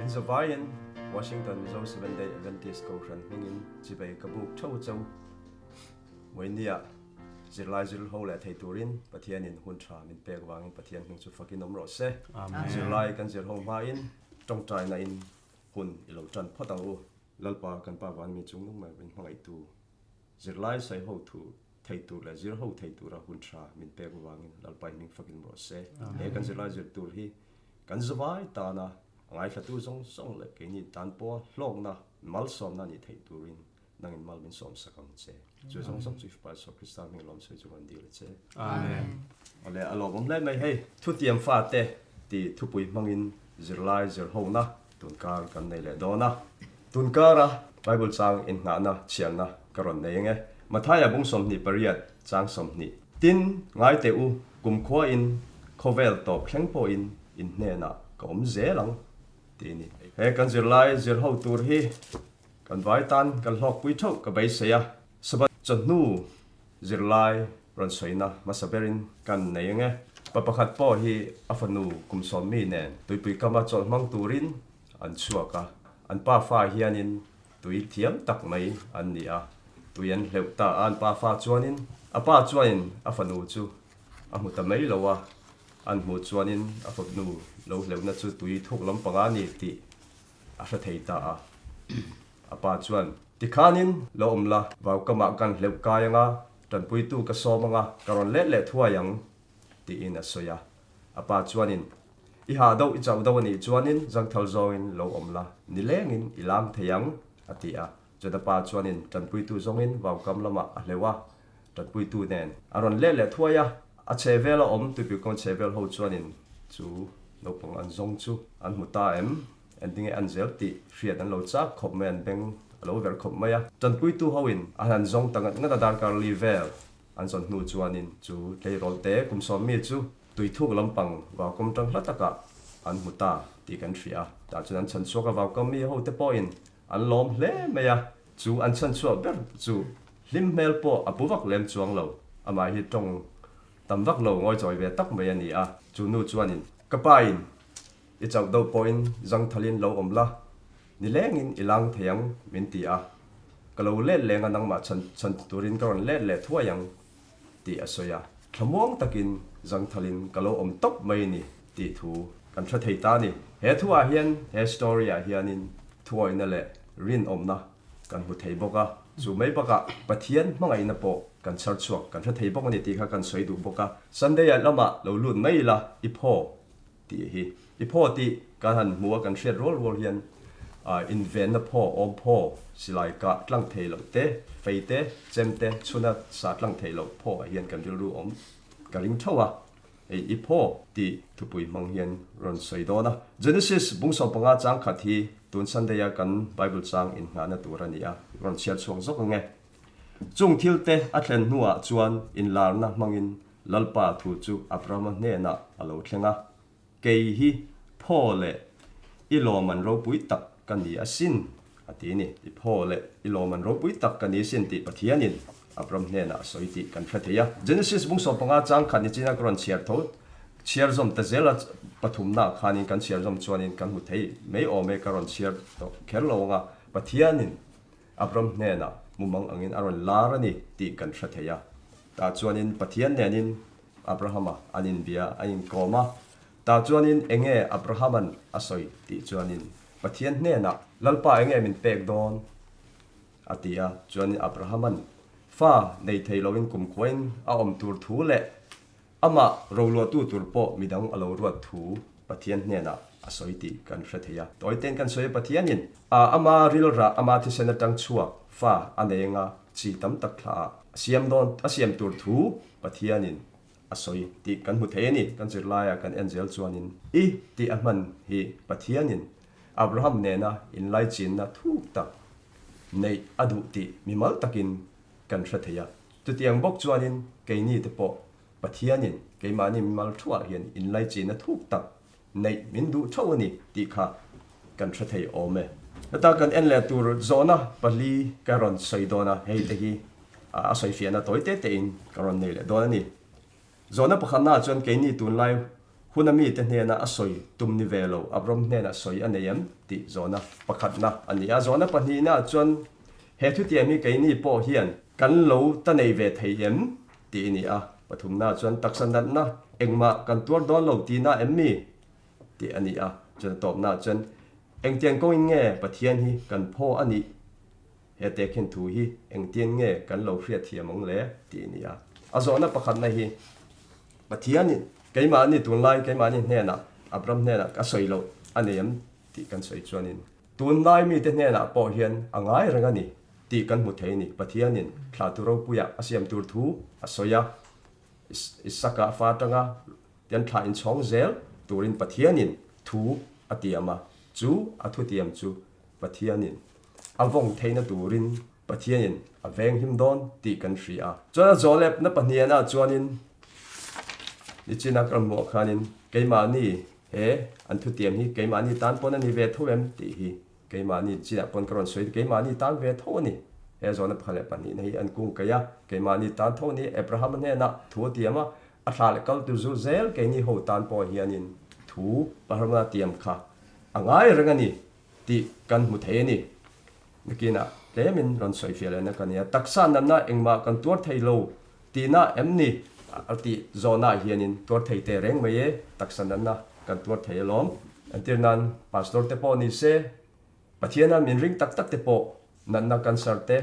In zavaiin Washington Mizo Seventh-day Adventist Kohhran hmingin chibei ka buk theuh cheu. Vawinia zirlai zir ho leh thei turin Pathianin hun tha min pek vangin Pathian hming chu fakin awm rawh se. Zirlai kan zir ho hmain tawngtaina in hun i lo tan phawt ang u. Lalpa kan Pa van mi chung nung mai min hmangaihtu zirlai sawi ho thu thei tur leh zir ho thei tura hun tha min pek vangin Lalpa i hming fakin rawh se. He kan zirlai zir tur hi kan zavai tana a ngaithlatu zawng zawng leh keini tan pawha hlawkna malsawmna ni theih turin Nangin mal min sawm sak ang che. Chu zawng zawng chu i Fapa Isua Krista hming lawm sawi chu kan dil a che. Amen. Awle a lawmawm hle mai hei. Thutiam fate ti thupui hmangin zirlai zirhona tunkar kan nei leh dawn a. Tunkara Bible chang inngahna chhiarna ka rawn nei ang e. Mathaia bung 28 chang 20. Tin, ngai teh u, kumkhuain khawvel tawp thleng pawhin in hnenah ka awm zel ang ti a ni. He kan zirlai zirho tur hi Kan vai tan kan hlawkpui theuh ka beisei a, Sabbath chawhnu zirlai rawn sawina hmasa berin kan nei ang e. Pa pakhat pawh hi a fanu kum sawmmi nen tuipui kama chawlh hmang turin an chhuak a, an pa fa hianin tui thiam tak mai an ni a, tui an hleuh ta a, an pa fa chuanin a pa chuanin a fanu chu a hmu ta mai lo a, an hmuh chuanin a fanu lo hleuhna chu tui thuk lampang a ni tih a hre thei ta a. A pa chuan, Tikhanin lo awm la, vaukamah kan hleuh kai anga, tanpuitu ka sawm anga, ka rawn let leh thuai ang, tiin a sawi a. A pa chuanin, I hah deuh, i chauh deuh a nih chuanin zangthal zawngin lo awm la, nilengin i lam thei ang, a ti a. Chuan a pa chuanin tanpuitu zawngin vaukam lamah a hleuh a, tanpuitu nen a rawn let leh thuai a. A chhehvel a awm tuipui chhehvel ho chuanin chu naupang an zawng chu an hmu ta em? Engtinge an zel tih hriat an lo chak khawp mai, an beng a lo verh khawp mai a. Tanpuitu hoin a han zawng ta ngat ngat a, darkar li vel an zawn hnu chuanin chu tleirawl te kum sawm mi chu tuithuk lampang vaukawm tang hla takah an hmu ta tih kan hria a. Tah chuan an chhan chhuak a, vaukawm mi hote pawhin an lawm hle mai a, chu an chhan chhuah ber chu hlim hmel pawh a pu vak lem chuang lo, amah hi tawng tam vak lo ngawi chawi ve tak mai a ni a, chu nu chuanin ka pain I chauh deuh pawhin zangthalin lo awm la, nilengin i lang thei ang min ti a, ka lo let leng a nangmah chhan chhan turin ka rawn let leh thuai ang tih a sawi a, thlamuang takin zangthalin ka lo awm tawp mai a ni tih thu kan hre thei ta a ni. He thuah hian he story ah hianin thuawihna leh rinawmna kan hmu thei bawk a, chu mai bakah Pathian hmangaihna pawh kan chhar chhuak kan hre thei bawk a ni tih kha kan sawi duh bawk a. Sunday ah lamah lo lut mai ila i phaw Tih hi i phaw tih kan han hmu a, kan hriat rual rual hian invenna phaw, awm phaw, silai kah tlang thei loh te, fei te, chem te, chhuna sa tlang thei loh phaw ah hian kan rilru awm ka ring theuh a. Hei i phaw tih thupui hmang hian rawn sawi dawn a. Genesis bung 15 chang khat hi tun Sunday a kan Bible chang inngahna tur a ni a, rawn chhiar chhuak zawk ang e. Chung thil te a thlen hnuah chuan inlarna hmangin Lalpa thu chu Abrahama hnenah a lo thleng a, Kei hi phaw leh i lawman ropui tak ka ni asin, a ti a ni. I phaw leh i lawman ropui tak ka ni asin tih Pathianin Abraham hnenah a sawi tih kan hre thei a. Genesis bung 15 chang khat ni china ka rawn chhiar tho, chhiar zawm ta zel a, pathumnaah khanin kan chhiar zawm chuanin kan hmu thei mai awm e, ka rawn chhiar tawh kher lo ang a, Pathianin Abram hnenah mumang angin a rawn lar a ni tih kan hre thei a. Tah chuanin Pathian nenin Abrahama an inbia, an inkawm a. Tah chuanin enge Abrahama'n a sawi tih chuanin Pathian hnenah, Lalpa enge min pek dawn? a ti a. Chuanin Abrahama'n fa nei thei loin kumkhuain a awm tur thu leh Amah roluahtu tur pawh midang a lo ruat thu Pathian hnenah a sawi tih kan hre thei a. Tawitein kan sawi a, Pathianin a ama rilrah ama thisen atang chhuak fa a nei anga chi tam tak thla ah a siam dawn a siam tur thu Pathianin a sawi tih kan hmu thei a ni. Kan zirlaia kan en zel chuanin i tih a hman hi Pathianin Abraham nena inlaichinna thuk tak neih a duh tih mimal takin kan hre thei a. Chutiang bawk chuanin keini te pawh Pathianin keimahni mimal thuah hian inlaichinna thuk tak neih min duh theuh a ni tih kha kan hre thei awm e. Heta kan en leh tur zawhna pali ka rawn sawi dawn a, hei te hi a sawifiahna tawi te tein ka rawn nei leh dawn a ni. Zawhna pakhatnaah chuan keini tunlai. Huna mite hnena a sawi tum ni ve lo, Abram hnena sawi a nei em? tih zawhna pakhatna a ni a. Zawhna pahnihna chuan he thutiam hi keini pawh hian kan lo ta nei ve thei em? tih a ni a. Pathumna chuan taksa natna engmah kan tuar dawn lo tihna em mi? tih a ni a. Chuan a tawpna chuan engtiang kawngin nge Pathian hi kan phaw a nih? He tehkhin thu hi engtin nge kan lo hriatthiam ang le? tih a ni a. A zawhna pakhatna hi Pathianin keimahni tunlai keimahni hnenah Abram hnenah ka sawi loh a nei em tih kan sawi chuanin tunlai mite hnenah pawh hian a ngai reng a ni tih kan hmu thei a ni. Pathianin thlahtu ropuia a siam tur thu a sawi a, Isaka fa atanga tian thlah inchhawng zel turin Pathianin thu a tiam a, chu a thutiam chu Pathianin a vawng theihna turin Pathianin a venghim dawn tih kan hria a. Chuan a zawhlepna pahnianah chuanin nichina ka rawn hmuh khanin keimahni he an thutiam hi keimahni tan pawn a ni ve tho em tih hi keimahni chinah pawn ka rawn sawi keimahni tan ve tho a ni. He zawhna pakhat leh pahnihna hi an kung kaih a, keimahni tan tho a ni. Abraham-a hnenah thu a tiam a, a thlah leh kal tur zu zel keini ho tan pawh hianin thu Abraham-a tiam kha a ngai reng a ni. tih kan hmu thei a ni. Nakinah tlemin rawn sawi fiah lehna ka nia. Taksa natna engmah kan tuar thei lo tihna em ni? A tih zawhnaah hianin tuar thei teh reng mai e, taksa natna kan tuar thei alawm. Entir nan Pastor te pawh ni se, Pathiana min ring tak tak te pawh natna cancer te,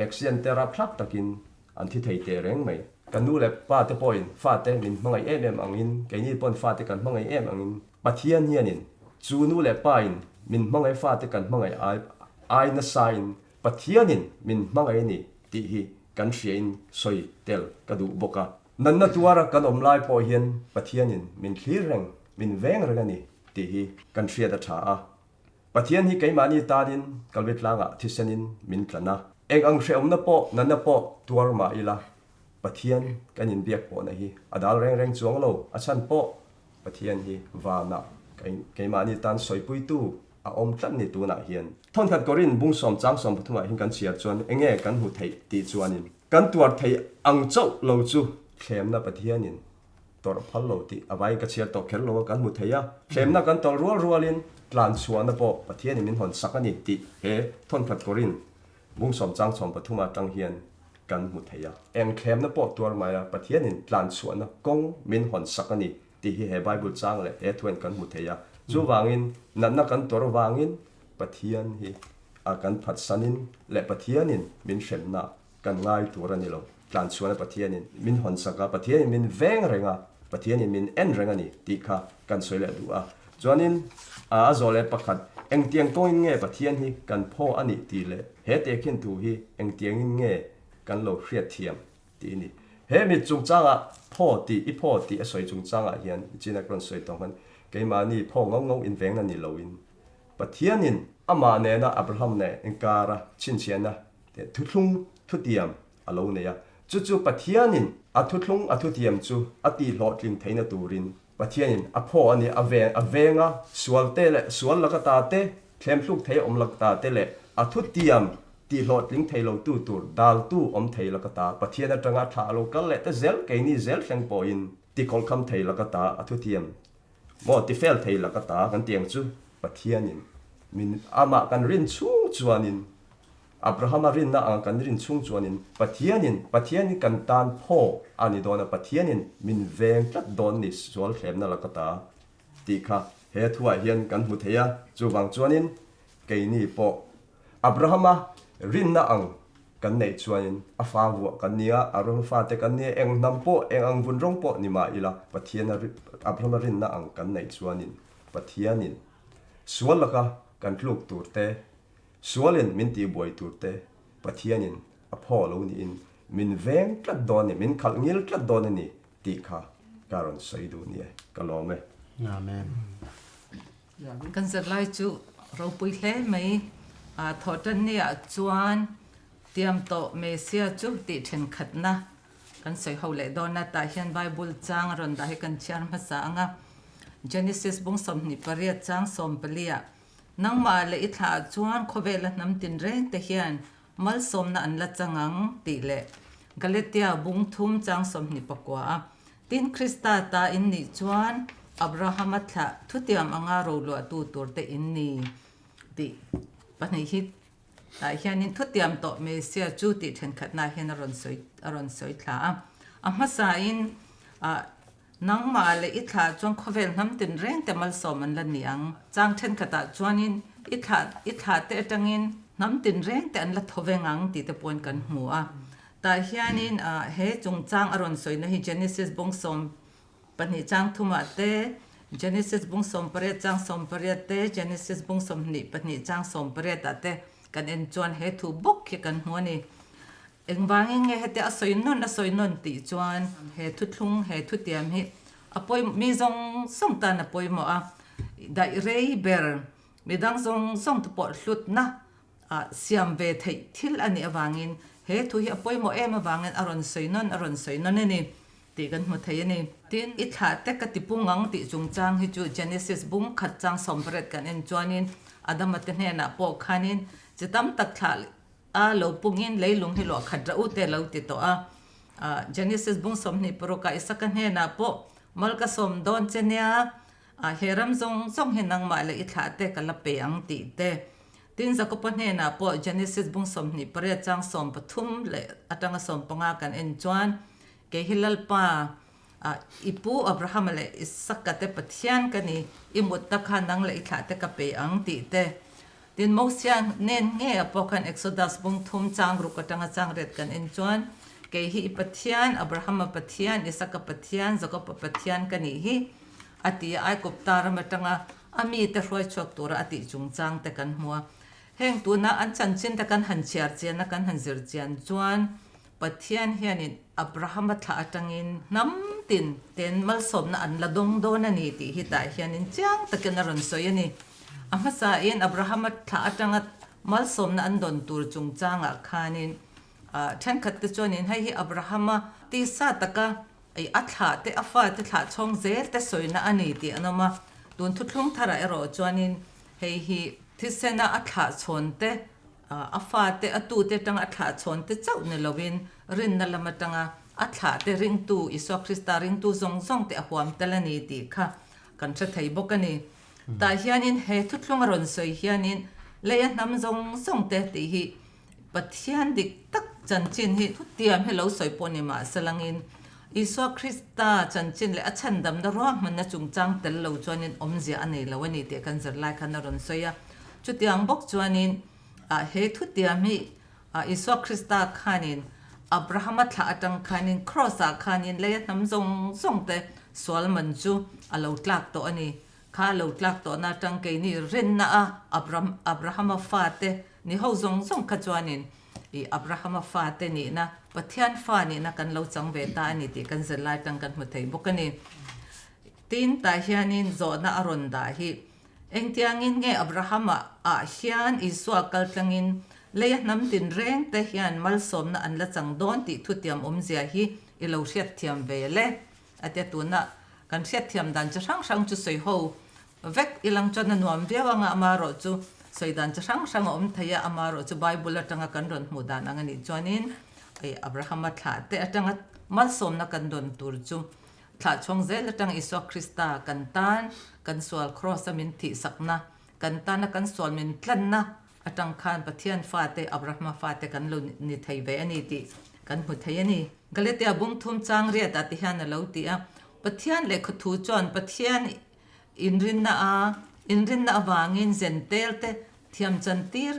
accident te rapthlak takin an thi thei teh reng mai. Kan nu leh pa te pawhin fate min hmangaih em em angin, keini pawn fate kan hmangaih em angin Pathian hianin chu nu leh pa in min hmangaih fate kan hmangaih ai ai nasa in Pathianin min hmangaih a ni tih hi kan hria in sawi tel ka duh bawk a. Nanna tuara kan awm lai pawh hian Pathianin min thlir reng, min veng reng a ni tih hi kan hriat a tha a. Pathian hi keimahni tanin Kalvi tlangah thisenin min tlan a. Eng ang hrehawmna pawh nanna pawh tuar mah ila Pathian kan inbiak pawhna hi a dal reng reng chuang lo, a chhan pawh Pathian hi vanah keimahni tan sawipuitu a awm tlat ni tunah hian. Thawnkhat Korin bung sawm chang 13 ah hian kan chhiar chuan enge kan hmu theih tih chuanin kan tuar theih ang chauh lo chu thlemna Pathianin tawrh phal lo tih a vaiin ka chhiar tawh kher lo a kan hmu thei a. Thlemna kan tawrh rual rualin tlan chhuahna pawh Pathianin min hawn sak a ni tih he thawnkhat Korin Bung sawm chang 13 atang hian kan hmu thei a. Eng thlemna pawh tuar mai a, Pathianin tlan chhuahna kawng min hawn sak a ni tih hi he Bible chang leh he thuain kan hmu thei a. Chuvangin natna kan tuar vangin Pathian hi a kan phatsanin leh Pathianin min hremna kan ngai tur a ni lo. Tlan chhuahna Pathianin min hawn sak a, Pathianin min veng reng a, Pathianin min en reng a ni tih kha kan sawi leh duh a. Chuanin a zawh leh pakhat, engtiang kawngin nge Pathian hi kan phaw a nih tih leh he tehkhin thu hi engtiangin nge kan lo hriatthiam tih a ni. He mit chungchangah phaw tih i phaw tih a sawi chungchangah hian China ka rawn sawi tawh khan keimahni phaw ngau ngau invengna ni loin Pathianin amah nena Abraham leh inkara chhinchhiahna thuthlung thutiam a lo nei a. Chu chu Pathianin a thuthlung a thutiam chu a tihhlawhtling theihna turin Pathianin a phaw a ni, a veng a veng a, sual te leh sual laka ta te, thlemthluk thei awm lak ta te leh a thutiam tihhlawhtling thei lo tu tur daltu awm thei laka ta Pathian atanga thlah a lo kal leh te zel keini zel thleng pawhin tikhawlhkham thei laka ta a thutiam maw tifel thei laka ta kan ti ang chu Pathianin min amah kan rin chhung chuanin Abrahama rinna anga kan rin chhung chuanin Pathianin Pathianin kan tan phaw a ni dawn a, Pathianin min veng tlat dawn ni sual thlemna laka ta tih kha he thuah hian kan hmu thei a. Chuvang chuanin keini pawh Abrahama rinna ang kan neih chuanin a fa vuah kan ni a, Abrahama fate kan ni a, eng hnam pawh eng ang vun rawng pawh ni mah ila Pathiana Abrahama rinna ang kan neih chuanin Pathianin sual laka kan tluk tur te Sualin min tihbuai tur te Pathianin a phaw lo niin min veng tlat dawn a ni, min khalh ngil tlat dawn a ni tih kha ka rawn sawi duh ni e, ka lawm e. Amen. Kan zirlai chu ropui hle mai. Thawhtanni-ah chuan tiam tawh Messia chu tih thenkhatna kan sawi ho leh dawn a, tah hian Bible chang a rawn dah hi kan chhiar hmasa ang a. Genesis bung 28 chang 14-ah Nangmah leh i thlah chuan khawvela hnam tinreng te hian malsawmna an la chang ang tih leh Galatia bung thum chang 24 a tin Krista ta in nih chuan Abrahama thlah thutiam anga roluahtu turte in ni tih pahnih hi tah hianin thutiam tawh Messia chu tih thenkhatna hian a rawn sawi a rawn sawi thla a. A hmasain ah nangmah leh i thlah chuan khawvel hnam tinreng te malsawm an la ni ang. Chang thenkhatah chuanin i thlah i thlah te atangin hnam tinreng te an la tho veng ang tih te pawhin kan hmu a. Tah hianin ah he chungchang a rawn sawina hi Genesis bawngsawm Pahnih chang thumah te, Genesis bung 18 chang 18 te, Genesis bung 22 chang 18 ah te kan en chuan he thu bawk hi kan hmu a ni. Engvangin nge heti a sawi nawn a sawi nawn tih chuan he thuthlung he thutiam hi a pawi mi zawng zawng tan a pawimawh a, daih rei ber midang zawng zawng te pawh hlutna ah siam ve theih thil a nih avangin he thu hi a pawimawh em avangin a rawn sawi nawn a rawn sawi nawn a ni. Tih kan hmu thei a ni. Tin, i thlah te ka ti pung ang tih chungchang hi chu Genesis bung khat chang 18 kan en chuanin Adama te hnenah pawh khanin chi tam tak thlah a lo pungin leilung hi luah khat rah u te lo ti tawh a. Genesis bung 26 ah Isaka hnenah pawh mal ka sawm dawn che nia, he ram zawng zawng hi nangmah leh i thlah te ka la pe ang tih te. Tin, Jakopa hnenah pawh Genesis bung 28 chang 13 leh atanga 15 kan en chuan Kei hi Lalpa, i pu Abrahama leh Isaka te Pathian ka ni, i mutna kha nang leh i thlah te ka pe ang tih te. Tin, Mosia nen nge a pawh khan Exodus bung thum chang ruk atanga chang ret kan en chuan, Kei hi i Pathian, Abrahama Pathian, Isaka Pathian, Jakopa Pathian ka nih hi, a ti a, Aigupta ram atanga a mite hruai chhuak tura a tih chungchang te kan hmu a. Heng tuna an chanchin te kan han chhiar chian a, kan han zir chian chuan, Pathian hianin Abrahama thlah atangin hnam tin ten malsawmna an la dawng dawn a ni tih hi tah hianin chiang takin a rawn sawi a ni. A hmasain Abrahama thlah atanga malsawmna an dawn tur chungchangah khanin thenkhat te chuanin hei hi Abrahama tisa taka a thlah te a fate thlah chhawng zel te sawina a ni tih an awm a. Tun thuthlung tharah erawh chuanin hei hi thisena a thlah chhawn te A fate, a tute atanga a thlah chhawn te chauh ni loin rinna lam atanga a thlah te ringtu, Isua Krista ringtu zawng zawng te a huam tel a ni tih kha kan hre thei bawk a ni. Tah hianin he thuthlung a rawn sawi hianin leia hnam zawng zawng te tih hi Pathian dik tak chanchin hi thutiam hi lo sawi pawh ni mah se langin Isua Krista chanchin leh a chhandamna ruahmanna chungchang tel lo chuanin awmzia a nei lo a ni tih kan zirlai khan a rawn sawi a. Chutiang bawk chuanin he thutiam hi Isua Krista khanin Abrahama thlah atang khanin Kraws-ah khanin leia hnam zawng zawng te sual man chu a lo tlak tawh a ni. Kha a lo tlak tawhna atang keini rinna a Abrahama fate ni ho zawng zawng kha chuanin i Abrahama fate nihna, Pathian fa nihna kan lo chang ve ta a ni tih kan zirlai atang kan hmu thei bawk a ni. Tin, tah hianin zawhna a rawn dah hi Engtiangin nge Abrahama ah hian Isua kal tlangin leia hnam tinreng te hian malsawmna an la chang dawn tih thutiam awmzia hi i lo hriatthiam ve le? A tia tuna kan hriatthiam dan chi hrang hrang chu sawi ho vek i lang chuan a nuam viau anga amarawh chu sawi dan chi hrang hrang a awm thei a, amarawh chu Bible atanga kan rawn hmuh dan ang a nih chuanin Abrahama thlah te atanga malsawmna kan dawn tur chu Thlah chhawng zel atang Isua Krista kan tan kan sual Kraws a min thihsakna, kan tana kan sual min tlanna atang khan Pathian fate, Abrahama fate kan lo ni thei ve a ni tih kan hmu thei a ni. Galatia bung thum chang riat ah ti hian a lo ti a, Pathian lehkha thu chuan Pathian inrinna a inrinna avangin zentel te thiam chantir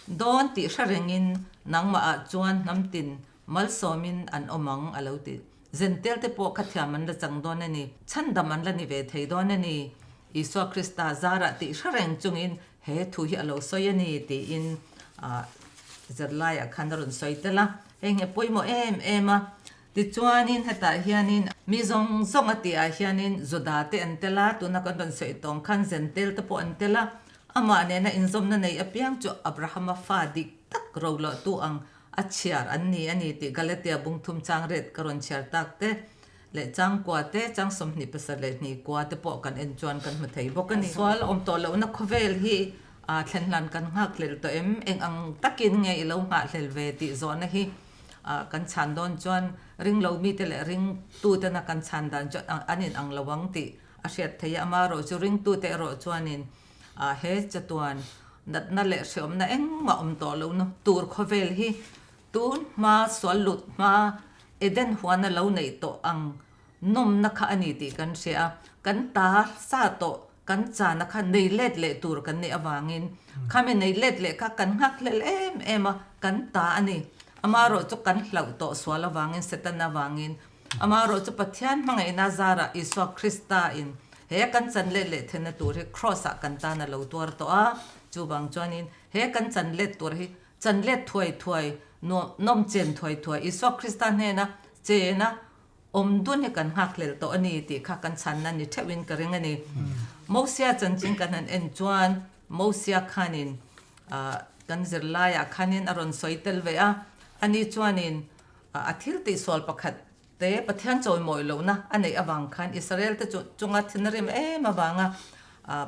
dawn tih hre rengin nangmah ah chuan hnam tin Malsawmin an awm ang a lo ti. Zentel te pawh kha thiam an la chang dawn a ni. Chhandam an la ni ve thei dawn a ni. Isua Krista zarah tih hre reng chungin he thu hi a lo sawi a ni tiin zirlaiah khan a rawn sawi tel a. Hei nge pawimawh em em a. Tichuanin hetah hianin mi zawng zawng a tihah hianin Juda te an tel a, tuna kan rawn sawi tawng khan Zentel te pawh an tel a. Amah nena inzawmna nei apiang chu Abrahama fa dik tak roluahtu ang A chhiar an ni a ni tih Galatia bung thum chang ret ka rawn chhiar tak te leh chang kua te, chang 22 kua te pawh kan en chuan kan hmu thei bawk a ni. Sual awm tawh lohna khawvel hi thlen hlan kan nghakhlel tawh em? Eng ang takin nge i lo nghahhlel ve tih zawhna hi kan chhan dawn chuan ringlo mite leh ringtutena kan chhan dan chu an inang lo ang tih. a hriat theih a, amaherawhchu ringtute erawh chuanin he chatuan natna leh hreawmna engmah awm tawh lohna tur khawvel hi tun hma sual lut hma Eden huana lo neih tawh ang nawmna kha a ni tih kan hria a, kan ta sa tawh kan chana kha nei let leh tur kan nih avangin khami nei let leh kha kan nghak hlel em em a, kan ta a ni. Amaherawh chu kan hlauh tawh sual avangin Setana avangin amaherawh chu Pathian hmangaihna zarah Isua Krista in he kan chan let leh theihna tur hi Kraws ah kan tan a lo tuar tawh a, chuvang chuanin he kan chan let tur hi chan let thuai thuai nuam nawm chen thuai thuai Isua Krista hnena chena Awm dun hi kan nghakhlel tawh a ni tih kha kan chhanna ni theuhin ka ring a ni. Mosia chanchin kan han en chuan Mosia khanin kan zirlaiah khanin a rawn sawi tel ve a, ani chuanin a thil tihsual pakhat te Pathian chawimawi lohna a neih avang khan Israel te chunga thinrim em avanga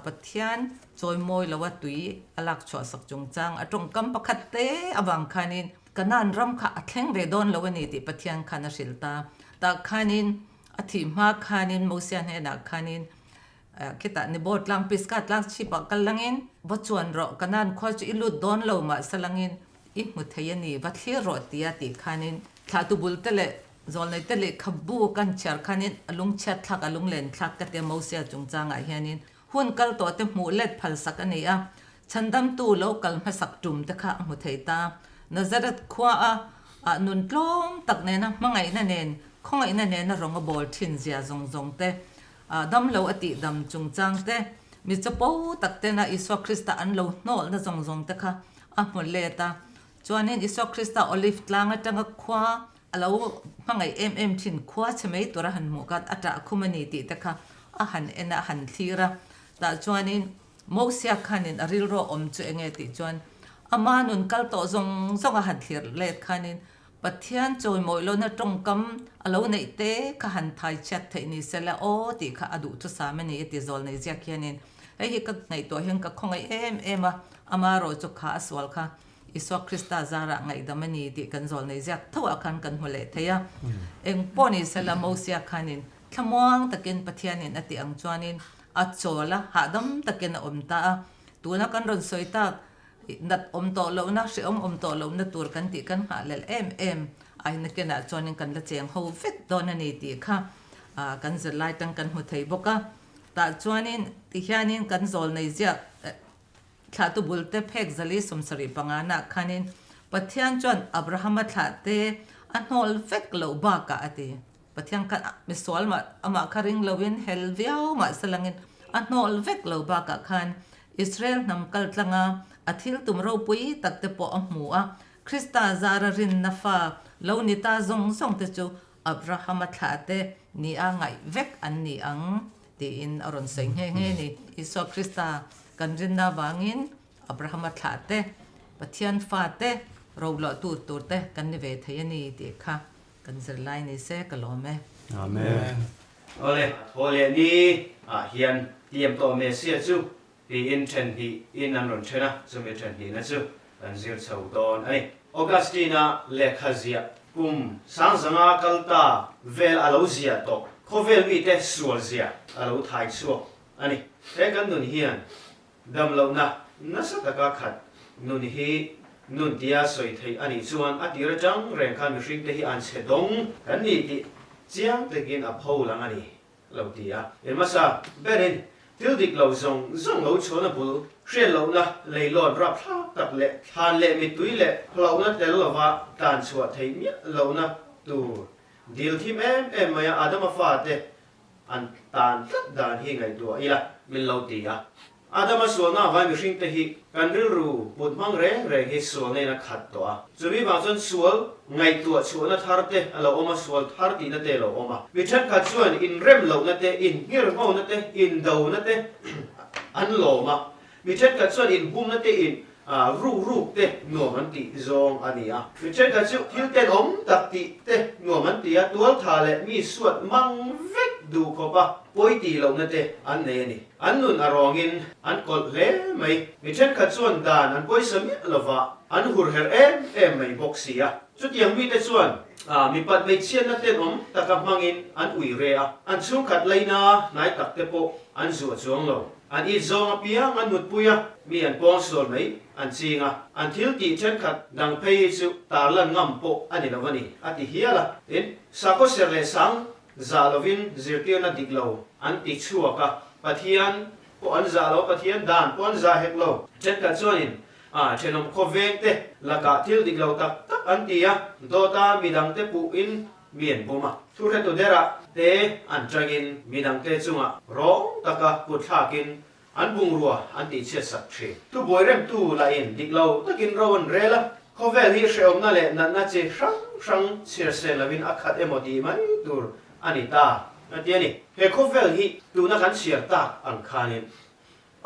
Pathian chawimawi loa tui a lak chhuahsak chungchang a tawngkam pakhat te avang khanin Kanaan ram kha a thleng ve dawn lo a ni tih Pathian khan a hrilh ta. Tah khanin a thih hma khanin Mosia hnenah khanin khitah Nebo tlang Pisgah tlang chhipah kal langin va chuan rawh, Kanaan khua chu i lut dawn lo mahse langin i hmu thei a ni, va thlir rawh tia tih khanin thlahtu bul te leh zawlnei te lehkhabu kan chhiar khanin a lungchhiat thlak a lunglen thlak ka tia Mosia chungchangah hianin hun kal tawh te hmuh let phalsak a ni a. Chhandamtu lo kal hmasak tum te kha a hmu thei ta. Nazareth khua a ah nun tlawm tak nena hmangaihna nen, khawngaihna nena rawng a bawl thin zia zawng zawng te, damlo a tih dam chungchang te, mi chapo tak tena Isua Krista an lo hnawlhna zawng zawng te kha a hmu let a. Chuanin Isua Krista Olive tlang atanga khua a lo hmangaih em em thin khua chhe mai tura han hmuh khan a ṭah khum a ni tih te kha a han en a, a han thlir a. Tah chuanin Mosia khanin a rilru a awm chu enge tih chuan ama nun kal tawh zawng zawng a han thlir let khanin Pathian chawimawi lohna tawngkam a lo neih te kha han thai chhiat theih ni se la aw tih kha a duh thusam a ni a ti zawl nei ziak hianin hei hi ka ngaihtuah hian ka khawngaih em em a, ama erawh chu kha a sual kha Isua Krista zarah ngaihdam a ni tih kan zawl nei ziak tho ah khan kan hmu leh thei a. Eng pawh ni se la Mosia khanin thlamuang takin Pathianin a tih ang chuanin A chawl a, hahdam takin a awm ta a. Tuna kan rawn sawi tak, nat awm tawh lohna, hrehawm awm tawh lohna tur kan tih kan nghahhlelh em em aina kenah chuanin kan la cheng ho vek dawn a ni tih kha kan zirlai tang kan hmu thei bawk a. Tah chuanin tihianin kan zawl nei ziak thlahtu bulte phek zali 75 nah khanin Pathian chuan Abrahama thlahte a hnawl vek loh bakah a ti. Pathian khan misual mah amah kha ring loin hel viau mah se langin a hnawl vek lo bakah khan Israel hnam kal tlanga a thil tum ropui tak te pawh a hmu a, Krista zara rinna fa lo ni ta zawng zawng te chu Abrahama thlah te ni a ngaih vek an ni ang tiin a rawn sawi nghe nghe ni. Isua Krista kan rinna avangin Abrahama thlah te, Pathian fa te, roluahtu tur te kan ni ve thei a ni tih kha Kan zirlai ni se ka lawm e. Amen. Awle, thaw leh ni ah hian tiam tawh Messia chu tiin then hnih in an rawn then a, chumi then hnihna chu kan zir chho dawn a ni. Augustine-a lehkha ziah kum sangzanga kal ta vel a lo ziah tawh khawvel mite sual ziah a lo thai chhuak a ni. He kan nun hian Damlohna nasa taka khat nun hi nun tia sawi theih a nih chuan a tir atang reng khan mihringte hi an chhe dawng kan ni tih chiang takin a pho lang a ni lo ti a. In hmasa berin thil dik lo zawng zawng lo chhuahna bul hriat lohna leilawt rapthlak tak leh thlan leh mittui leh hlauhna tel lova tlan chhuah theih miah lohna tur dil thim em em mai a Adama fate An tan tlat dan hi ngaihtuah ila min lo ti a. Adama sualna vai mihringte hi kan rilru put hmang reng reng hi sualna in a khat tawh a. Chumi vang chuan sual ngaihtuah chhuahna thar te a lo awm a, sual thar tihna te a lo awm a. Mi thenkhat chuan inrem lohna te, inngirhngona te, indona te an lawm a. Mi thenkhat chuan inhumna te in ruk ruk te nuam an tih zawng a ni a. Mi thenkhat chu thil tenawm tak tih te nuam an ti a, tualtha leh mi suat mang vek duh khawpa pawi tih lohna te an nei a ni. An nun a rawngin an kawlh hle mai. Mi thenkhat chuan dan an pawisa miah lova, an hurherh em em mai bawk si a. Chutiang mite chuan mipat hmeichhiatna tenawm taka hmangin an ui re a, an chhungkhat laina hnai tak te pawh an zuah chuang lo. An it zawng apiang an mutpui a, mi an pawngsual mai an ching a, an thil tih thenkhat dang phei hi chu tarlan ngam pawh a ni lo a ni, a ti hial a. Tin, sakhaw serh leh sang zah lovin zirtirna dik lo an ti chhuak a, Pathian pawh an zah lo, Pathian dan pawh an zah hek lo. Thenkhat chuanin thenawm khawvengte lakah thil dik lo tak tak an ti a, dawta midangte puhin mi an bum a. Thuhretu derah te an tangin midangte chungah rawng taka kut thlakin an bungrua an tihchhiatsak thin. Thubuai remtu lahin dik lo takin ro an rel a, khawvel hi hrehawmna leh natna chi hrang hrang chhiar sen lovin a khat emaw tih mai tur a ni ta a ti a ni. He khawvel hi tuna kan chhiar tak ang khanin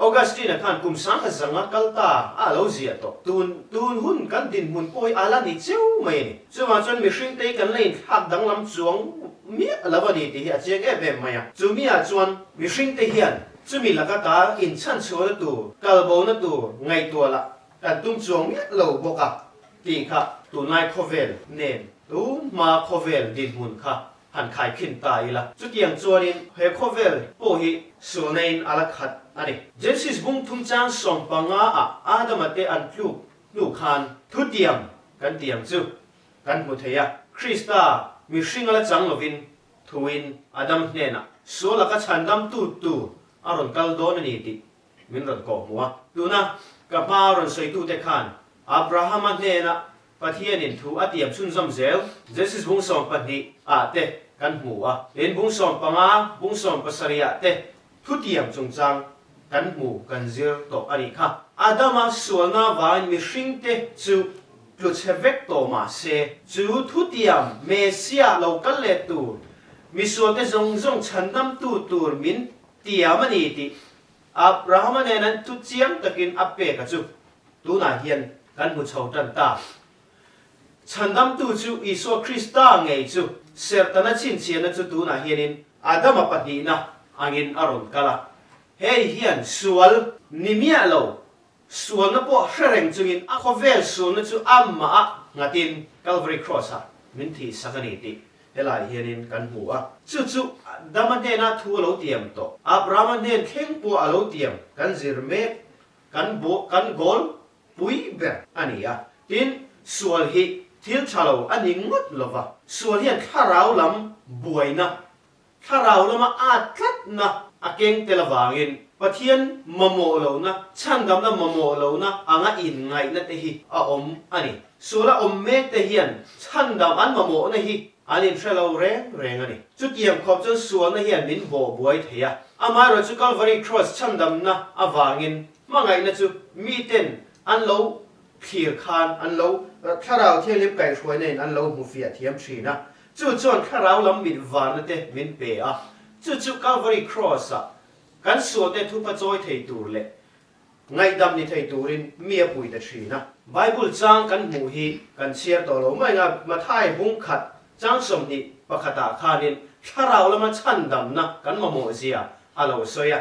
Augustine-a khan kum sangkhat zanga kal ta a lo ziah tawh. Tun tun hun kan dinhmun pawh hi a la ni cheu mai a ni. Chuvang chuan mihringte hi kan la inthlak danglam chuang miah lo a ni tih hi a chiang em em mai a. Chumi-ah chuan mihringte hian chumi laka ta inchhanchhuahna tur, kalbona tur ngaihtuah lah kan tum chuang miah lo bawk a tih kha tunlai khawvel nen tun hma khawvel dinhmun kha han khaikhin ta ila. Chutiang chuanin he khawvel pawh hi sualnain a la khat a ni. Genesis bung thum chang 15 ah Adama te an tluk hnu khan thutiam kan ti ang chu kan hmu thei a. Krista mihring a la chang lovin thuin Adam hnenah sual laka chhandamtu tur a rawn kal dawn a ni tih min rawn kawh hmu a. Tuna ka hma rawn sawitute khan Abrahama hnena Pathianin thu a tiam chhunzawm zel, Genesis bung 12 ah te kan hmu a, tin bung 15, bung 17 ah te thutiam chungchang kan hmu kan zir tawh a nih kha. Adama sualna vangin mihringte chu tlu chhe vek tawh mah se, chu thutiam Messiah lo kal leh tur, misualte zawng zawng chhandamtu tur min tiam a ni tih Abrahama nen an thu chiang takin a pek a chu tunah hian kan hmu chho tan ta. Chhandamtu chu Isua Krista ngei chu sertana chhinchhiahna chu tunah hianin Adama pahnihna angin a rawn kal a. Hei hian sual ni miah lo, sualna pawh hre reng chungin a khawvel sualna chu amah ah nghatin Calvary Cross-ah min thihsak a ni tih Helai hianin kan hmu a, chu chu Adama hnena thu a lo tiam tawh, Abrahama hnen thleng pawh a lo tiam kan zir mek, kan bo, kan goal pui ber a ni a. Tin, sual hi thil tha lo a ni ngawt lo va, sual hian thlarau lam buaina, thlarau lama at tlatna a keng tel avangin Pathian mamawh lohna, chhandamna mamawh lohna anga inngaihna te hi a awm a ni. Suala awm mek te hian chhandam an mamawhna hi an inhre lo reng reng a ni. Chutiang khawp chuan sualna hian min bawh buai thei a. Amaherawhchu chu Kalvari Kraws chhandamna avangin hmangaihna chu miten an lo thlir khan an lo Thlarau Thianghlim kaihhruaina in an lo hmu fiah thiam thin a. Chu chuan Thlarau lam mit varna te min pe a. Chu chu Kalvari Kraws-ah kan sualte thupa chawi thei tur leh Ngaihdam ni thei turin mi a pui ta thin a. Bible chang kan hmuh hi kan chhiar tawh lo mai nga, Mathai bung khat chang 21 ah khanin thlarau lama chhandamna kan mamawh zia a lo sawi a.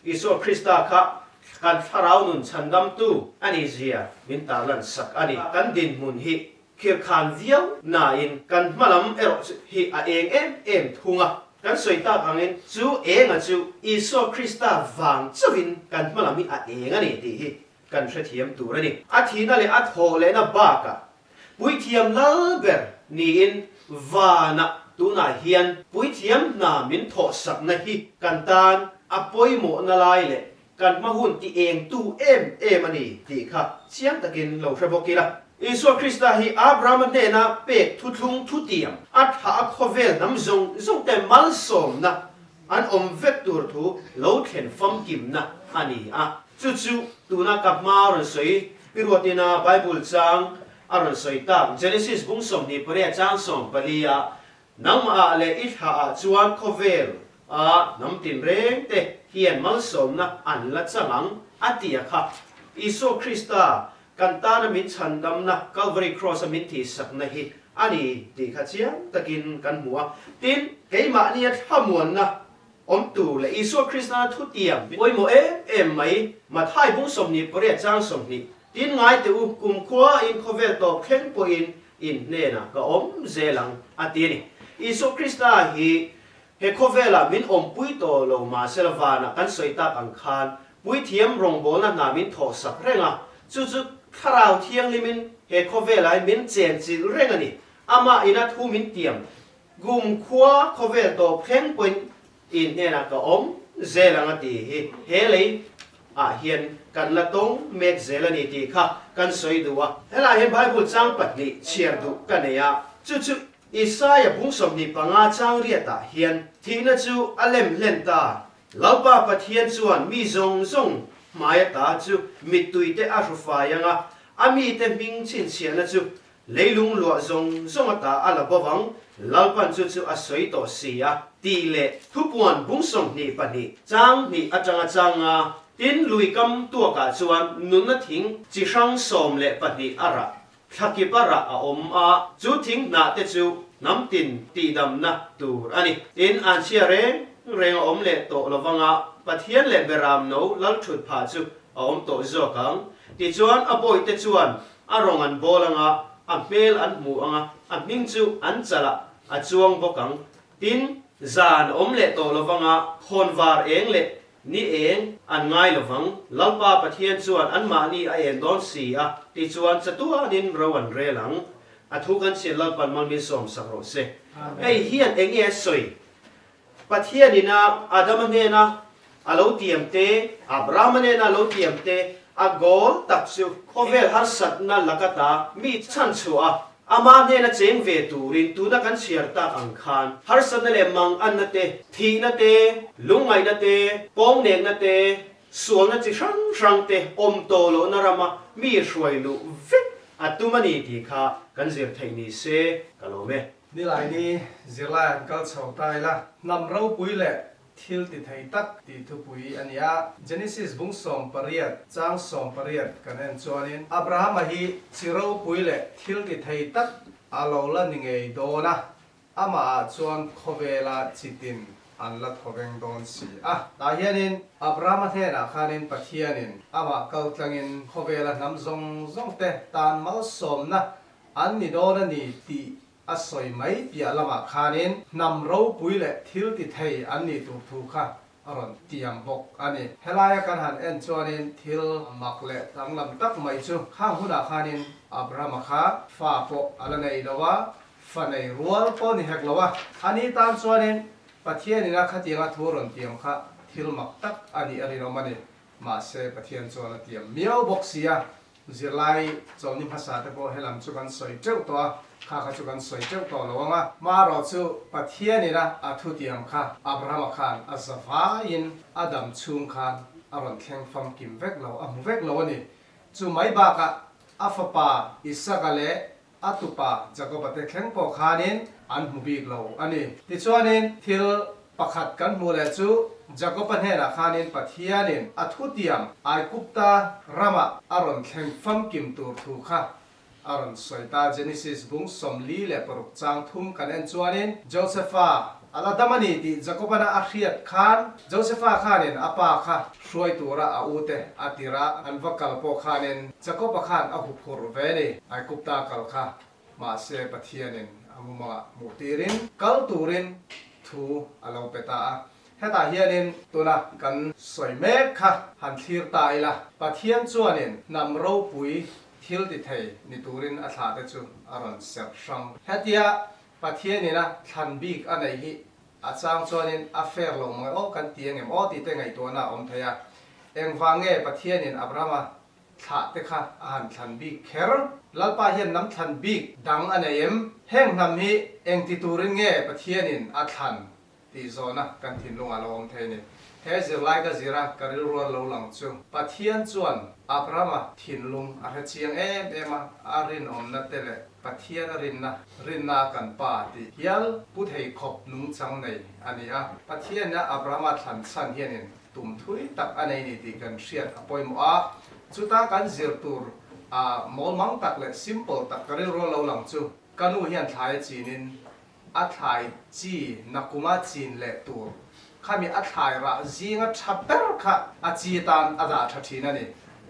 Isua Krista kha kan thlarau nun chhandamtu a nih zia min tarlan sak a ni. Kan dinhmun hi Khirkhan viau nain kan hmalam erawh chu hi a eng em em thung a. Kan sawi tak angin chu enga chu Isua Krista vang chauhin kan hmalam hi a eng a ni tih hi kan hrethiam tur a ni. A thihna leh a thawh lehna bakah Puithiam lal ber niin vanah tunah hian Puithiam hna min thawhsakna hi kan tan a pawimawhna lai leh Kan hma hun ti eng tu em em a ni tih kha chiang takin lo hre bawk ila. Isua Krista hi Abrahama hnena pek thuthlung thutiam a thlah a khawvel hnam zawng zawng te malsawmna an awm vek tur thu lo thlen famkimna a ni a. Chu chu tuna ka hma rawn sawi Pi Ruatina Bible chang a rawn sawi tak Genesis bung 28 chang 14 ah Nangmah leh i thlah ah chuan khawvel a hnam tinreng te hian malsawmna an la chang ang, a ti a kha. Isua Krista kan tana min chhandamna Calvary Cross a min thihsakna hi a ni tih kha chiang takin kan hmu a. Tin, keimahnia thlamuanna. awm tur leh Isua Krista thutiam pawimawh em em mai Mathai bung 28 chang 20 Tin ngai teh u, kumkhua in khawvel tawp thleng pawhin in hnenah ka awm zel ang, a ti a ni. Isua Krista hi he khawvelah min awmpui tawh lo mahsela vanah kan sawi tak ang khan puithiam rawngbawlna hna min thawhsak reng a, chu chu Thlarau Thianghlimin he khawvelah min chenchilh reng a ni. Amah ina thu min tiam kumkhua khawvel tawp thleng pawhin In hnenah ka awm zel ang a ti hi he lei ah hian kan la tawng mek zel a ni tih kha kan sawi duh a. Helaiah hian Bible chang pahnih chhiar duh ka nei a, chu chu Isaia bung 25 chang riatah hian thihna chu a lem hlen ta, Lalpa Pathian chuan mi zawng zawng hmai ata chu mittui te a hru fai ang a, a mite hming chhinchhiahna chu Leilung luah zawng zawng ata a la bo vang, Lalpan chu chu a sawi tawh si a, tih leh thupuan bung 22 chang hnih atanga chang nga, tin lui kam tuakah chuan nunna thing chi hrang 12 a rah, thlakip a rah a awm a, chu thing hnah te chu hnam tin tihdamna tur a ni. Tin, anchhia reng reng a awm leh tawh lo vanga Pathian leh Beram no Lalthut phah chu a awm tawh zawk ang. Tichuan a bawihte chuan A rawng an bawl ang a, a hmel an hmu ang a, a hming chu an chalah a chuang bawk ang. Tin, zan awm leh tawh lo vang a, khawnvar eng leh ni eng an ngai lo vang. Lalpa Pathian chuan anmahni a en dawn si a, tichuan chatuanin ro an rel ang. A thu kan chhiat Lalpan mal min sawmsak rawh se. Hei hian eng nge a sawi? Pathianin a Adama hnena a lo tiam te, Abrahama hnena a lo tiam te, a goal tak chu khawvel harsatna laka ta mi chhanchhuah a, ama hnena cheng ve turin tuna kan chhiar tak ang khan harsatna leh manganna te, thihna te, lungngaihna te, pawngnekna te, sualna chi hrang hrang te awm tawh lohna rama mi hruai luh vek a tum a ni tih kha kan zir theih ni se ka lawm e. Nilaini zirlai an kal chho ta ila, hnam ropui leh thil ti thei tak tih thupui a ni a. Genesis bung 18 chang 18 kan en chuanin Abrahama hi chi ropui leh thil ti thei tak a lo la ni ngei dawn a, amahah chuan khawvela chi tin an la thaw veng dawn si a. Tah hianin Abrahama hnenah khanin Pathianin amah kal tlangin khawvela hnam zawng zawngte tan malsawmna An ni dawn a ni tih a sawi mai piah lamah khanin hnam ropui leh thil ti thei an nih tur thu kha a rawn tiam bawk a ni. Helaia kan han en chuanin thil mak leh danglam tak mai chu khang hunah khanin Abrahama kha fa pawh a la nei lo a, fa nei rual pawh ni hek lo a. A ni tan chuanin Pathianin a khatianga thu rawn tiam kha thil mak tak a nih a rinawm a ni. Mahse Pathian chuan a tiam miau bawk si a, Zirlai chawlhni hmasa te pawh helam chu kan sawi teuh tawh a, kha kha chu kan sawi teuh tawh lo ang a. Hmarawh chu Pathianin a a thutiam kha Abrahama khan a zavaiin a dam chhung khan a rawn thleng famkim vek lo, a hmu vek lo a ni. Chu mai bakah a fapa Isaka leh a tupa Jakoba te thleng pawh khanin an hmu bik lo a ni. Tichuanin thil pakhat kan hmuh leh chu Jakoba hnenah khanin Pathianin a thutiam Aigupta ramah a rawn thleng famkim tur thu kha a rawn sawi ta. Genesis bung 46 chang thum kan en chuanin Josefa A la dam a ni tih Jakobana a hriat khan Josefa khanin a pa kha hruai tura a ute a tir a, an va kal pawh khanin Jakoba khan a huphurh ve ni. Aigupta kal kha mahse Pathianin a mumangah hmuh tirin kal turin thu a lo pe ta a. Hetah hianin tuna kan sawi mek kha han thlir ta ila, Pathian chuanin hnam ropui thil ti thei ni turin a thlah te chu a rawn serh hrang. Hetia Pathianin a thlan bik a neih hi a chang chuanin a fair lo mawi aw kan ti angem aw tih te ngaihtuahna a awm thei a. Engvang nge Pathianin Abrahama thlah te kha a han thlan bik kher? Lalpa hian hnam thlan bik dang a nei em? Heng hnam hi engti turin nge Pathianin a thlan tih zawhna kan thinlungah lo awm thei a ni. He zirlai ka zira ka rilrual lo lang chu Pathian chuan Abrahama thinlung a hre chiang em em a, a rinawmna te leh Pathian a rinna, rinna a kan pa tih hial pu thei khawp nungchang nei a ni a. Pathianna Abrahama thlan chhan hianin tum thui tak a nei ni tih kan hriat a pawimawh a, chuta kan zir tur a mawlmang tak leh simple tak ka rilrual lo lang chu ka nu hian thlai a chinin A thlai chi nakuma chin leh tur Khami a thlai rah zinga tha ber kha a chi atan a dah tha thin a ni.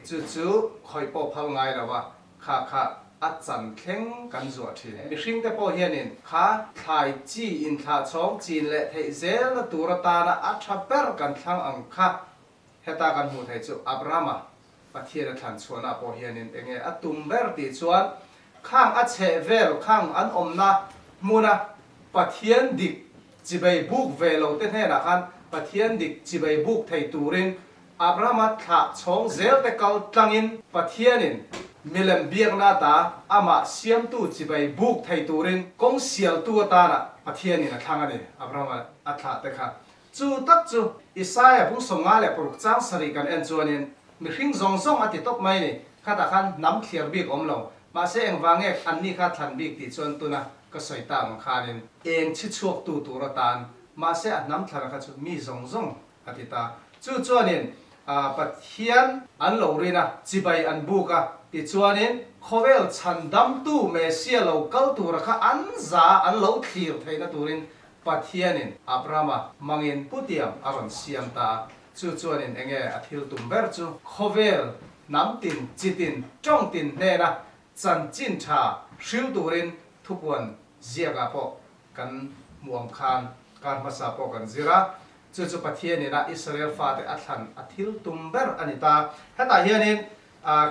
Chu chu khawih pawh phal ngai lo a, kha kha a chan thleng kan zuah thin. Mihring te pawh hianin kha thlai chi inthlah chhawng chin leh theih zelna tur atana a tha ber kan thlang ang kha heta kan hmuh theih chu Abrahama Pathian a thlan chhuahna pawh hianin enge a tum ber tih chuan khang a chheh vel khang an awmna hmuna Pathian dik chibei buk ve lo te hnenah khan Pathian dik chibei buk thei turin Abrahama thlah chhawng zel te kal tlangin Pathianin milem biakna ata amah siamtu chibei buk thei turin kawng sialtu atana Pathianin a thlang a ni, Abrahama a thlah te kha. Chu tak chu Isaia bung 56 chang sarih kan en chuanin mihring zawng zawng a ti tawp mai ni. Khatah khan hnam thliar bik awm lo. Mahse engvange anni kha thlan bik tih chuan tuna ka sawi tak ang khanin eng chhi chhuaktu tur atan mahse a hnam thlana kha chu mi zawng zawng a ti ta. Chu chuanin Pathian an lo rin a, chibai an buk a, tichuanin khawvel chhandamtu Messiah lo kal tura kha an za an lo thlir theihna turin Pathianin Abrahama hmangin putiam a rawn siam ta a, chu chuanin enge a thil tum ber chu? Khawvel hnam tin, chi tin, tawng tin hnena chanchin tha hril turin thupuan ziakah pawh kan hmuh ang khan kar hmasa pawh kan zir a, chu chu Pathianin a Israel fate a thlan a thil tum ber a ni ta. Hetah hianin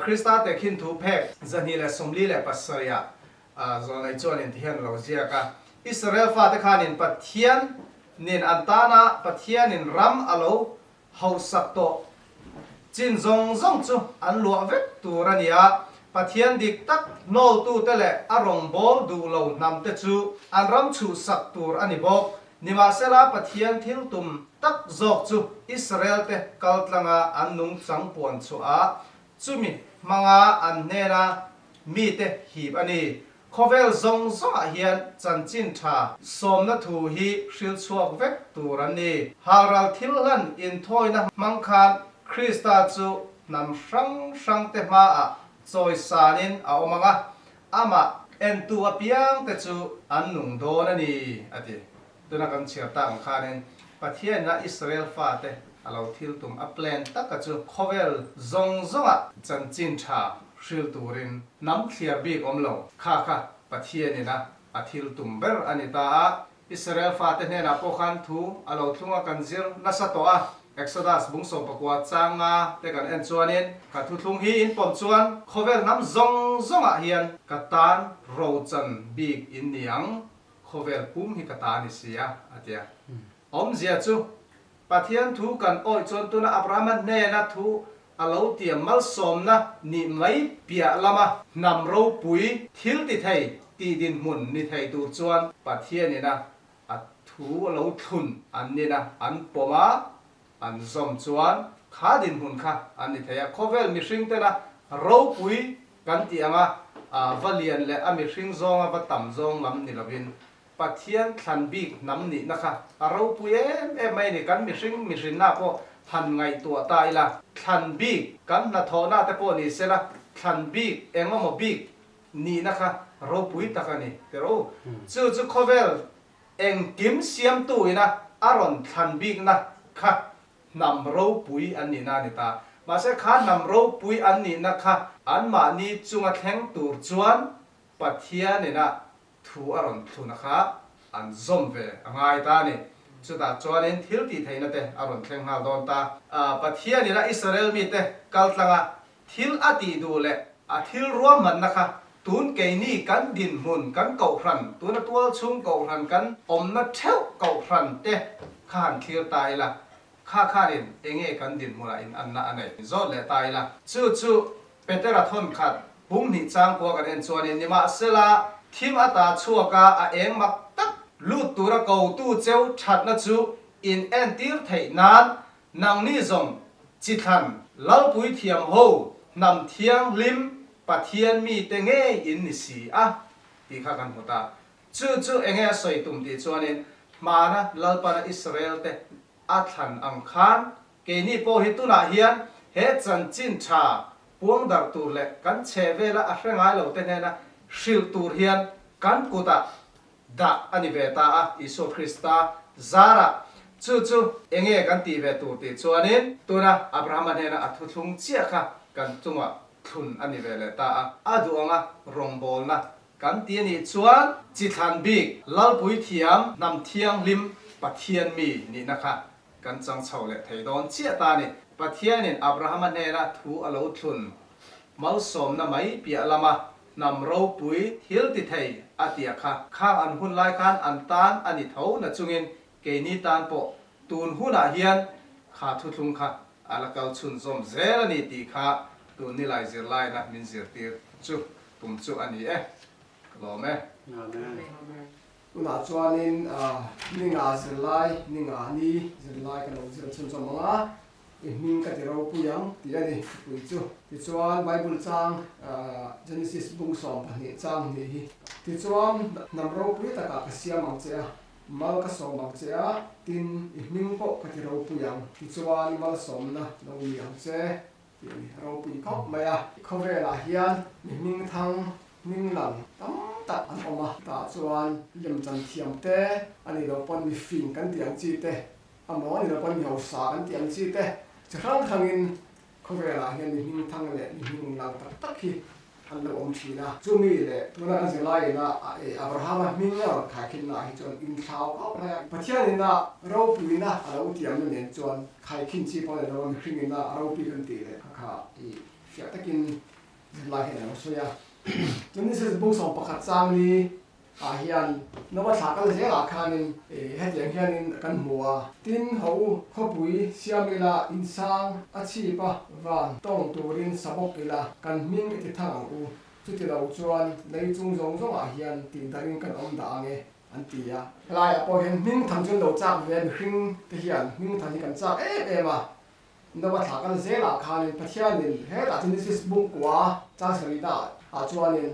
Krista tehkhin thu phek 247 ah Zawnei chuanin ti hian a lo ziak a, Israel fate khanin Pathian nen an tana Pathianin ram a lo hausak tawh chin zawng zawng chu an luah vek tur a ni a, Pathian dik tak hnawltute leh a rawngbâwl duh lo hnamte chu an ram chhuhsak tur a ni bawk. Nimahsela, Pathian thil tum tak zawk chu Israelte kaltlanga an nungchang puan chhuah a, Chumi hmanga an hnena mite hip a ni. Khawvel zawng zawngah hian chanchin tha sawmna thu hi hril chhuak vek tur an ni. Halral thil hlan inthawina hmang khan Krista chu hnam hrang hrangte hmaah chawisanin a awm ang a, amah entu apiangte chu an nung dawn a ni, a ti. Tuna kan chhiar tak ang khanin Pathianna Israel fate a lo thil tum a plan taka chu khawvel zawng zawngah chanchin tha hril turin hnam thliar bik awm lo kha kha Pathianin a a thil tum ber a ni ta a. Israel fate hnenah pawh khan thu a lo thlung a kan zir nasa tawh a. Exodus bung 19 changa te kan en chuanin ka thuthlung hi in pawm chuan khawvel hnam zawng zawngah hian ka tan rochan bik in ni ang Khawvel pum hi ka ta a ni si a, a ti a. Awmzia chu, Pathian thu kan awih chuan tuna Abrahama hnena thu a lo tiam malsawmna nih mai piah lama hnam ropui thil ti thei tih dinhmun ni thei tur chuan Pathianina a thu a lo thlun an nina an pawm a, an zawm chuan kha dinhmun kha an ni thei a. Khawvel mihring tena ropui Kan tih anga va lian leh a mihring zawnga va tam zawng lam ni lovin Pathian thlan bik hnam nihna kha a ropui em em mai a ni. Kan mihring mihrinna pawh han ngaihtuah ta ila, thlan bik kan hnathawhna te pawh ni sela, thlan bik engemaw bik nihna kha ropui tak a ni tirh u. Chu chu khawvel engkim siamtu ina a rawn thlan bikna kha Hnam ropui an nihna a ni ta. Mahse kha hnam ropui an nihna kha anmahni chunga thleng tur chuan Pathianina thu a rawn thluna kha an zawm ve a ngai ta a ni. Chutah chuanin thil tih theihna te a rawn thleng nghal dawn ta. Pathianina Israel mite kaltlanga thil a tih duh leh a thil ruahmanna kha tun keini kan dinhmun kan kohhran, tuna tualchhung kohhran kan awmna theuh kohhran te kha han thlir ta ila, kha khanin enge kan dinhmunah in anna a nei zawt leh ta ila. Chu chu Petera thawn khat pum hnih changkua kan en chuanin nimahsela thim ata chhuaka a eng mak tak lut tura kotu cheu thatna chu in entir theih nan Nangni zawng chithlan Lalpui thiam ho hnam thianghlim Pathian mite ngei in ni si a tih kha kan hmu ta. Chu chu enge a sawi tum tih chuanin hmana Lalpana Israel te a thlan ang khan keini pawh hi tunah hian he chanchin tha puang darh tur leh kan chheh vela a hre ngai lo te hnena hrilh tur hian kan kutah dah a ni ve ta a, Isua Krista zarah. Chu chu enge kan tih ve tur tih chuanin tuna Abrahama hnena a thuthlung chiah kha kan chungah thlun a ni ve leh ta a. A duh anga rawngbawlna kan ti a nih chuan chi thlan bik Lalpui thiam hnam thianghlim Pathian mi nihna kha kan chang chho leh thei dawn chiah ta a ni. Pathianin Abrahama hnena thu a lo thlun malsawmna mai piah lama hnam ropui thil ti thei a tia kha khang an hun lai khan an tan a ni tho na chungin keini tan pawh tun hunah hian kha thuthlung kha a la kal chhunzawm zel a ni tih kha tun nilai zirlaina min zirtir chu tum chu a ni e. Ka lawm e. Amen. Tunah chuanin ni nga zirlai, ni nga ni zirlai ka lo zir chhunzawm ang a, i hming ka ti ropui ang tih a ni thupui chu. Tichuan Bible chang Genesis bung 12 chang hnih hi. Tichuan hnam ropui takah ka siam ang che a, mal ka sawm ang che a, tin i hming pawh ka ti ropui ang. Tichuan malsawmna lo ni ang che tih a ni. Ropui khawp mai a. Khawvelah hian mi hming thang hming lang tam tak an awm a, tah chuan lemchan thiam te, a nih loh pawn mi fing kan tih ang chi te, amaw a nih loh pawn mi hausa kan tih ang chi te, chi hrang hrangin khawvelah hian mi hming thang leh mi hming lang tak tak hi an lo awm thin a. Chumi leh tuna kan zirlaiin a Abrahama hming a rawn khaikhinna ah hi chuan inthlau khawp mai a. Pathianin a ropuina a lo tiamna nen chuan khaikhin chi pawh a ni lo a, mihringin a ropui kan tih leh kha kha i fiah takin Zirlai hian a lo sawi a. Genesis bung 11 chang ni ah hian Noah thla kal zel ah khanin hetiang hianin kan hmu a. Tin, ho u, khawpui siam ila insang a chhip a van tawng turin sa bawk ila kan hming i ti thang ang u. Chuti lo chuan lei chung zawng zawng ah hian tih darin kan awm dah ang e, an ti a. Helaiah pawh hian hming tham chu an lo chak ve a, mihring te hian hming tham hi kan chak em em a. Noah thla kal zelah khanin Pathianin hetah Genesis bung kua chang sarihna ah chuanin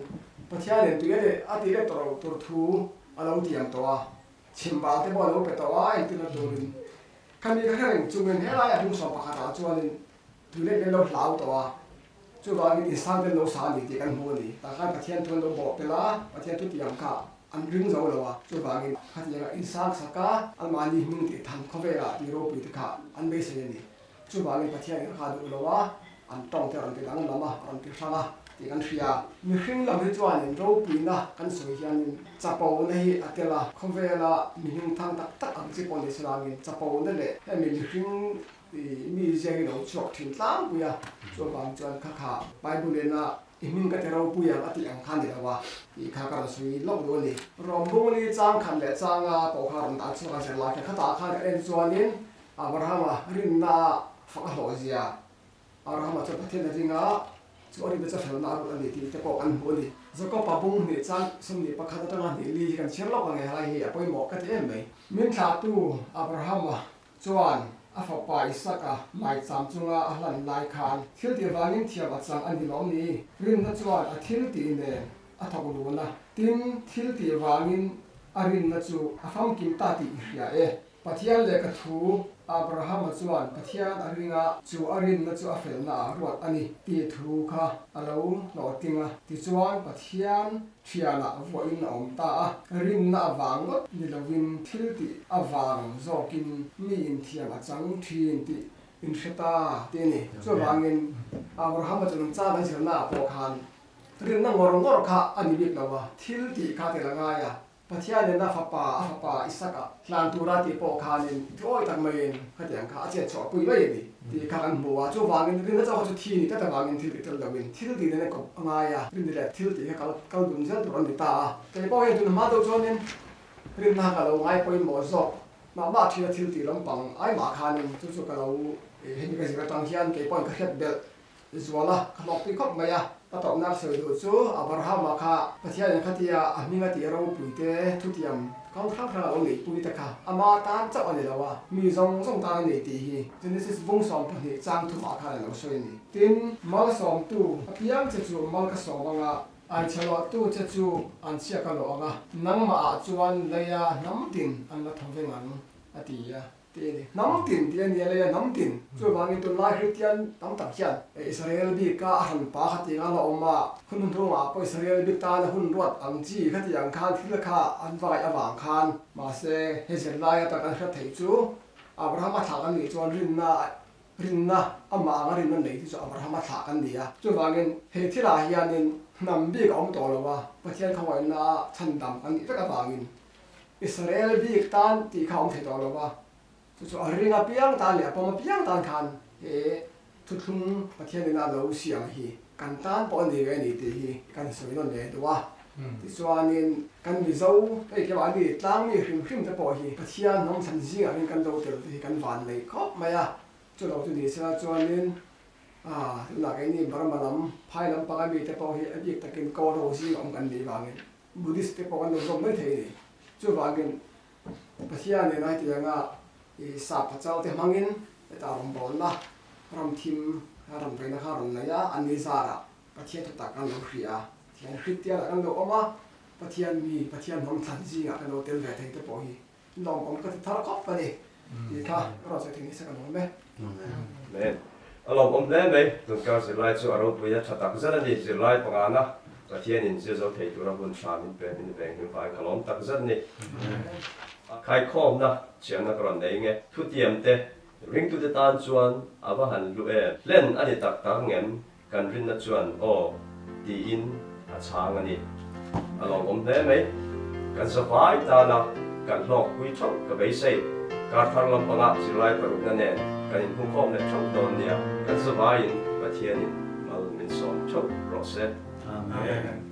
Pathianin tui a tih leh tawh loh tur thu a lo tiam tawh a, chhimbal te pawh a lo pe tawh a entirna turin khami ka hre reng chungin helaiah bung 11 ah chuanin tui leh leh lo hlau tawh a, chuvangin insang te an lo sa a ni tih kan hmu a ni. Tah khan Pathian thu an lo bawh tel a, Pathian thu tiam kha an ring zo lo a, chuvangin khatianga insang sak a, anmahni hming tih than khawvelah tih ropui te kha an beisei a ni. Chuvangin Pathianin a kha duh lo a, an tawng te a rawn ti danglam a, a rawn ti hrang a tih kan hria. Mihring lam hi chuanin ropuina kan sawi hianin chapona hi a tel a, khawvela mihring thang tak tak ang chi pawh ni se langin chapona leh hemi mihring mi ziak hi lo chhuak thin tlangpui a, chuvang chuan kha kha Bible ina I hming ka ti ropui ang a tih ang kha ni lo a tih kha ka rawn sawi lawk duh a ni. Rawmbungli chang khat leh changa pawh kha rawn dah chhuak a zir lai kha khatah khan ka en chuanin Abrahama rinna ah fak a hlawh zia, Abrahama chuan Pathian a ring a, chu a rinna chu a felna a rulh a ni tih te pawh kan hmu a ni. Jakob-a bung hnih chang 21 atanga hnih li hi kan chhiar lawk ang e, helai hi a pawimawh ka ti em mai. Min thlahtu Abrahama Chuan a fapa Isaka maicham chunga a hlan lai khan thil tih vangin thiam a chang a ni lawm ni? Rinna chuan a thil tih nen a thawk lun a, tin, thil tih vangin a rinna chu a famkim ta tih i hria e. Pathian lehkha thu Abrahama chuan Pathian a ring a, chu a rinna chu a felna ah ruat a ni tih thu kha a lo hlawhtling a, tichuan Pathian Thianah vuahin a awm ta a, rinna avang ngawt ni lovin thil tih avang zawkin mi inthiam a chang thin tih in hre ta tih a ni. Chuvangin Abrahama chu nungchang an zirnaah pawh khan rinna ngawr ngawr kha a ni bik lo a, thil tih kha tel a ngai a, Pathianin a fapa, a fapa Isaka hlan tura tih pawh khanin thuawi tak maiin khatiang kha a chet chhuahpui mai a ni tih kha kan hmu a. Chuvangin rinna chauh kha chu thi ni tlat avangin thil tih tel loin thil tih nen a kawp a ngai a, rinna leh thil tih kha kal kal dun zel tur a ni ta a. Kei pawh hian tun hma deuh chuanin rinna ka lo ngai pawimawh zawk mah mah thin a, thil tih lampang ai mah khanin chu chu ka lo hemi ka zir atang hian kei pawhin ka hriat belh Zuala ka hlawkpui khawp mai a, ka tawpna sawi duh chu Abrahama kha Pathianin khatia a hming a tih ropui te thutiam kawng hrang hrang a lo neihpui te kha ama tan chauh a ni lo a, mi zawng zawng tan a nei tih hi Genesis bung 12 chang thumah khan a lo sawi a ni. Tin, malsawmtu apiang che chu mal ka sawm anga, anchhe lawhtu che chu anchhia ka lawh anga, nangmah ah chuan leia hnam tin an la tho veng ang, a ti a. Tih a ni. Hnam tin tih a ni a lei a, hnam tin. Chuvangin tunlai Kristian tam tak hian Israel bika a hran pa khatiang a la awm a, hun hunthungah pawh Israel bik tana hun ruat ang chi khatiang khan thil kha an va ngaih avang khan mahse he zirlai atan kan hriat theih chu Abrahama thlah kan nih chuan rinna rinna amah anga rinna nei te chu Abrahama thlah kan ni a. Chuvangin he thilah hianin hnam bik a awm tawh lo a, Pathian khawngaihna chhandam kan nih vek avangin Israel bik tan tih kha a awm thei tawh lo a, chu chu a ring apiang tan leh a pawm apiang tan khan he thuthlung Pathian ina lo siam hi kan tan pawh a ni ve a ni tih hi kan sawi nawn ve duh a. Tichuanin kan Mizo hei keimahni tlangmi hrim hrim te pawh hi Pathian hnawm thlan zingah hian kan lo tel te hi kan van nei khawp mai a, chu lo chu ni sela chuanin tunah keini Burma lam phai lampanga mite pawh hi a bik takin Kawl ho zingah awm kan nih vangin Buddhist te pawh kan lo zawm mai thei a ni. Chuvangin Pathian nen a hetianga i sap pachau te hmangin heta rawngbawlna ram thim ram veina kha rawn nei a, an ni zarah Pathian thu tak kan lo hria a, Pathian hrittialah kan lo awm a, Pathian mi, Pathian hnam thlan zingah kan lo tel ve thei te pawh hi lawmawm ka ti thar khawp a ni tih kha ka rawn sawi thei nise ka lawm e. Amen. A lawmawm hle mai. Tunkar zirlai chu a ropui a tha tak zet a ni. Zirlai pangana Pathianin zir zo thei tura hun hram in pe min veng him vangin ka lawm tak zet a ni. Khaikhawmna chianna ka rawn nei nge. Thutiam te ringtute tan chuan a va han hlu em. Hlen a ni tak tak ngem kan rinna chuan aw tiin a chhang a ni. A lawmawm hle mai. Kan zavai tana kan hlawkpui theuh ka beisei. Kar thar lampangah zirlai parukna nen kan inhmukhawm leh theuh dawn nia. Kan zavaiin Pathianin mal min sawm theuh rawh se. Amen.